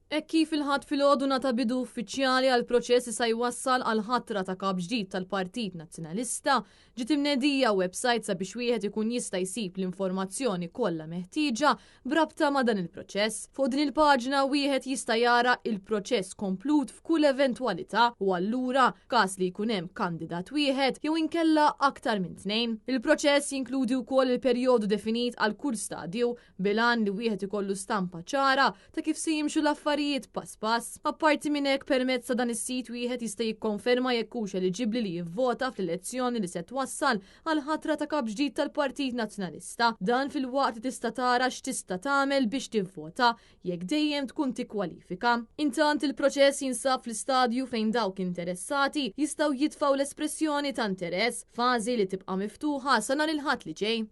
Hekk kif il-Ħadd filgħodu ngħata bidu uffiċjali għal proċess li sa jwassal għal ħatra ta' kap ġdid tal-Partit Nazzjonalista, ġiet imnedija website sabiex wieħed ikun jista' jsib l-informazzjoni kollha meħtieġa b'rabta ma' dan il-proċess. Fuq din il-paġna wieħed jista' jara il-proċess komplut f'kull eventwalità u allura f'każ li jkun hemm kandidat wieħed jew inkella aktar minn tnejn. Il-proċess jinkludi wkoll il-perjodu definit għal kull stadju bil-għan li wieħed ikollu stampa ċara ta' kif se jimxu l-affarijiet pass pass. Apparti minn hekk, permezz ta' dan is-sit wieħed jista' jikkonferma jekk hux eliġibbli li jivvota fl-elezzjoni li se twassal għal ħatra ta' kap ġdid tal-Partit Nazzjonalista. Dan filwaqt li tista' tara x'tista' tagħmel biex tivvota jekk dejjem tkun tikkwalifika. Intant il-proċess jinsab fl-istadju fejn dawk interessati jistgħu jitfgħu l-espressjoni ta' interess, fażi li tibqa' miftuħa sa nhar il-Ħadd li ġej.